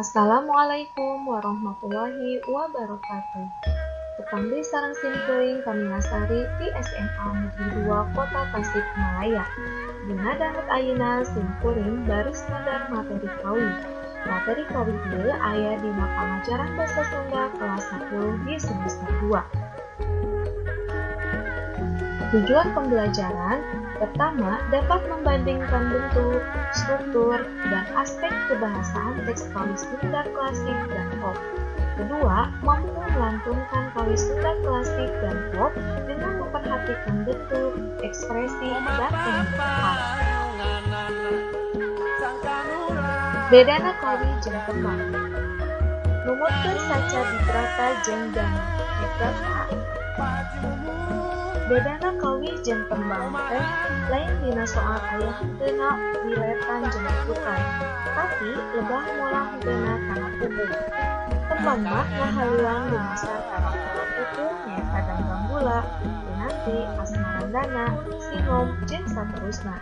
Assalamualaikum warahmatullahi wabarakatuh. Tepang deui sareng simkuring Kamilasari ti SMA Negeri 2 Kota Tasikmalaya. Dina danget ayeuna simkuring baris medar materi kawih. Materi kawih ieu aya dina pangajaran Basa Sunda kelas 10 di semester 2. Tujuan pembelajaran pertama, dapat membandingkan bentuk, struktur, dan aspek kebahasaan teks kawih Sunda klasik dan pop. Kedua, mampu melantunkan kawih Sunda klasik dan pop dengan memperhatikan bentuk, ekspresi, dan teknik vokal. Bedana kawih jeung tembang. Numutkeun saca Dibrata jeung Dana Bedana kawih jeung tembang teh lain dina soal aya henteuna wiletan jeung ketukan, tapi lebah molah henteuna kana pupuh. Tembang mah ngahalilang dumasar kana pola pupuh nyaeta Dangdang Gula, Kinanti, Asmarandana, Sinom, jeung saterusna.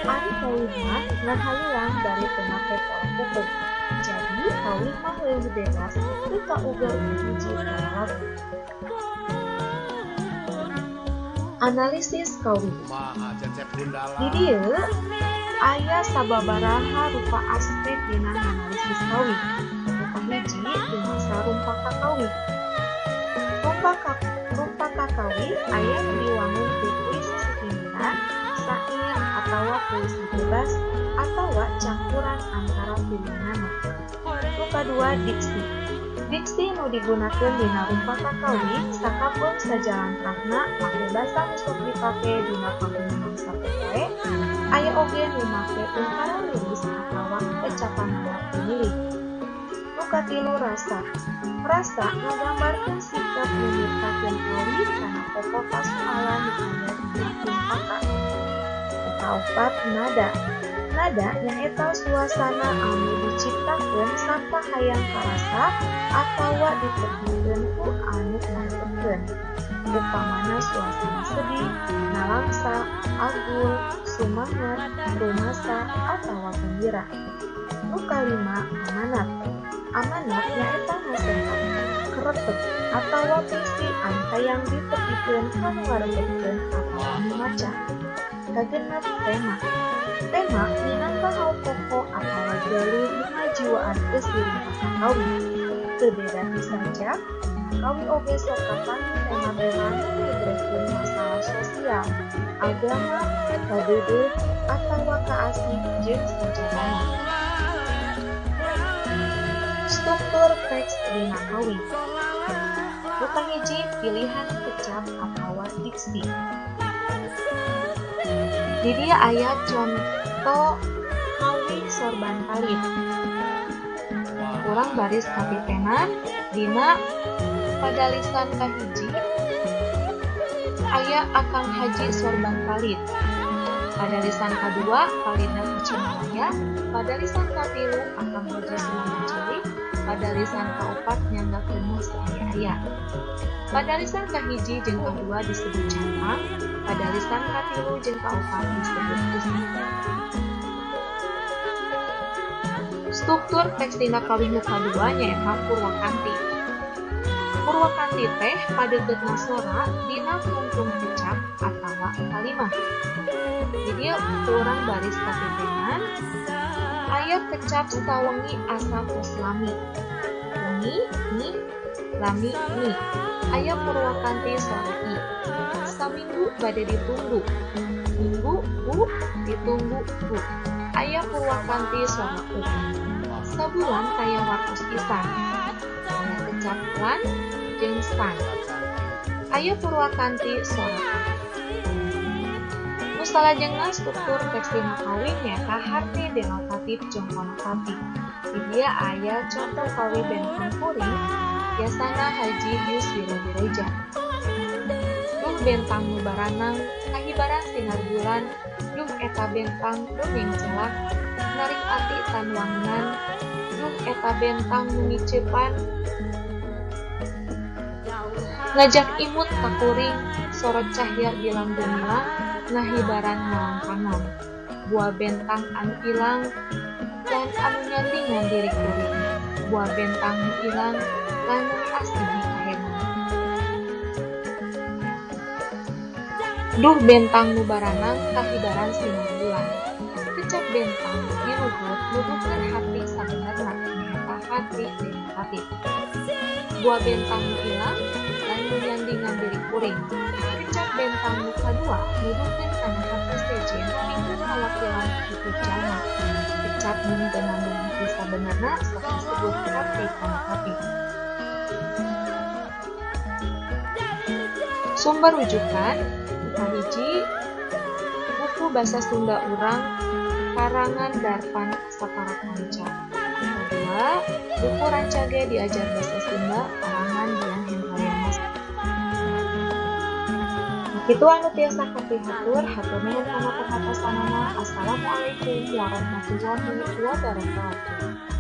Ari kawih mah ngahalilang bari teu make pola pupuh. Jadi kawih mah leuwih bebas teu kauger ku hiji pola lagu. Analisis kawih. Di dieu aya sababaraha rupa aspek dina nganalisis kawih. Nu kahiji dumasar rumpaka kawih. Rumpaka kawih aya nu diwangun ti puisi sesinggiran, syair atawa puisi bebas atawa campuran antara tilunana. Nu kadua diksi. Diksi nu digunakeun dina rumpaka kawih sakapeung sajalantrahna make basa nu sok dipake dina pangumuman sapopoe, aya oge nu make ungkaran liris atawa kecapanana pemilih. Nu katilu rasa. Rasa ngagambarkeun sikap nu nyiptakeun kawih kana pokok pasualan nu aya dina rumpaka. Nu kaopat nada. Nada nyaeta suasana anu diciptakeun sarta hayang karasa atawa ditepikeun ku anu ngarepkeun. Upamana suasana sedih, nalangsa, agul, sumanget, rumasa, atawa gembira. Nu kalima amanat. Amanat nyaeta nasehat, kereteg, atawa visi anu hayang ditepikeun ka nu ngarepkeun atawa nu maca. Kagenep tema. Tema minangka hal pokok atawa jalur nu ngajiwaan eusi rumpaka kawih. Teu beda ti sajak, kawih oge sok kapanggih tema-tema nu ngegrekeun masalah sosial, agama, kadeudeuh, atawa kaasih jeung sajabana. Struktur teks dina kawih. Nu kahiji pilihan kecap atawa diksi. Di dieu aya conto kawih sorban palit. Urang baris kapitenan dina padalisan kahiji aya Akang Haji Sorban Palit. Padalisan kadua palitna ku Cimalaya, padalisan katilu Akang Haji Sumangan Cilik, padalisan kaopat nyanggakeun mah saaya-aya. Padalisan kahiji jeung kadua disebut cantang, padalisan katilu jeung kaopat disebut eusi. Struktur teks dina kawih nu kadua nyaeta purwakanti. Purwakanti teh padeukeutan sora dina tungtung kecap atawa kalimah. Di dieu urang baris kapitenan aya kecap sawengi asa tos lami. Wengi, ngi, lami, ngi. Aya purwakanti sora i. Saminggu bade ditunggu. Minggu, gu, ditunggu, gu. Aya purwakanti sora u. Sabulan taya wartos pisan. Aya kecap lan jeung san. Aya purwakanti sora u. Nu salajengna struktur teks dina kawih nyaeta harti denotatif jeung konotatif. Di dieu aya conto kawih bentang kuring Yasana Haji Yus Wirobireja. Duh bentang nu baranang kahibaran sinar bulan, duh eta bentang dongeng celak, narik ati tanwangunan, duh eta bentang nu ngiceupan, ngajak imut ka kuring, sorot cahya gilang gumilang, ngahibaran ngalangkangan. Buah bentang anu ilang dan anu nyandingan diri kuring. Buah bentang nu ilang lanengkas dipikahemang. Duh bentang nu baranang kahibaran sinar bulan. Kecap bentang di luhur nuduhkeun hati sabenerna nyaeta hati dina hati. Buah bentang nu ilang lan nu nyandingan diri kuring. Kecap bentang nu kadua nuduhkeun kana hate sejen pikeun ngawakilan kitu jalma. Kecap mun teu nandung hati sabenerna sok disebut hati kana hati. Sumber rujukan kahiji buku Basa Sunda Urang karangan Darpan Saparakanca. Kedua, buku Rancage Diajar Basa Sunda karangan Dian Hendrayana. Kitu anu tiasa kapihatur, hatur nuhun kana perhatosanana. Assalamualaikum warahmatullahi wabarakatuh.